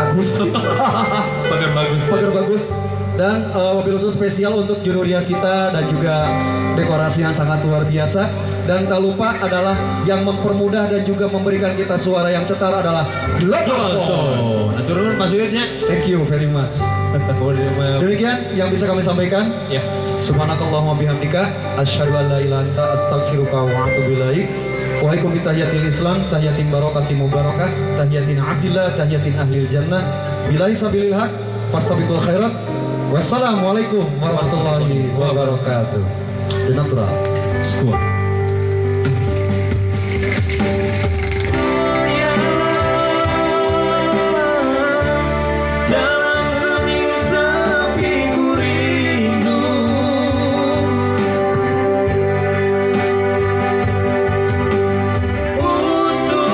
bagus. Pagar bagus. Pagar bagus. Dan mobil khusus spesial untuk juru rias kita dan juga dekorasi yang sangat luar biasa. Dan tak lupa adalah yang mempermudah dan juga memberikan kita suara yang cetar adalah Global Sound. Nah, turun Pak Suyutnya. Thank you very much. Demikian yang bisa kami sampaikan. Ya. Subhanakallahumma bihamdika asyhadu an la ilaha illa anta astaghfiruka wa atubu ilaik. Waalaikum tahiyatil Islam, tahiyatin barokati mubarakah, tahiyatin abdillah, tahiyatin ahlil jannah. Billahi sabilil haq, fastabiqul khairat. Wassalamualaikum warahmatullahi wabarakatuh. The Natural Squad. Dalam sepi ku rindu untuk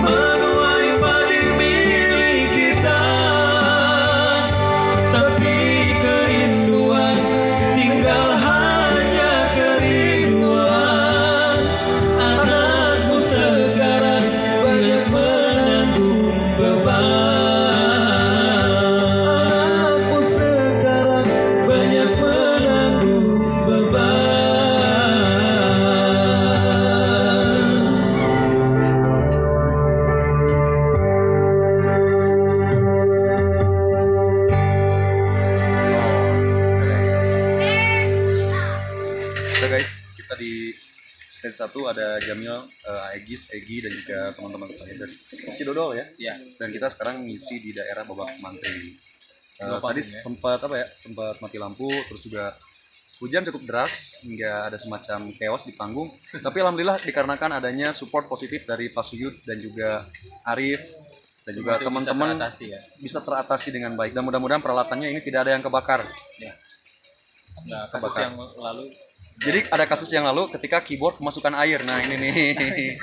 menuai padi milik kita, tapi kerinduan tinggal hanya kerinduan. Anakmu sekarang banyak menanggung beban. Anakmu sekarang banyak menanggung beban. Udah guys, kita di stage 1 ada Jamil, Aegis, Egi dan juga teman-teman sekalian dari Cidodol ya. Iya. Dan kita sekarang ngisi di daerah Babak Mantri. Dua Tadi panggung ya. sempat apa ya? Sempat mati lampu, terus juga hujan cukup deras hingga ada semacam chaos di panggung. Tapi alhamdulillah dikarenakan adanya support positif dari Pak Suyud dan juga Arif dan juga Semua itu bisa teman-teman teratasi ya. bisa teratasi dengan baik. Dan mudah-mudahan peralatannya ini tidak ada yang kebakar. Ya. Nah, kasus Kebakar. yang lalu. Jadi ada kasus yang lalu ketika keyboard kemasukan air. Nah ini nih.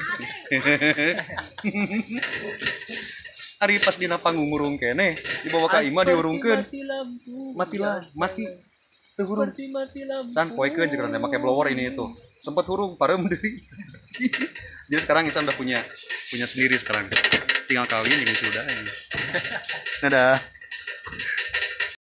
Ari pas dina panggung ngurung kene, dibawa ka imah diurungkeun. Mati lampu. Matilah, mati. Teu hurung. Seperti mati lampu. San poekeun jeung teh make blower ini itu. Sempet hurung pareum deui. Jadi sekarang Isan udah punya sendiri sekarang. Tinggal kawin ini sudah. Dadah.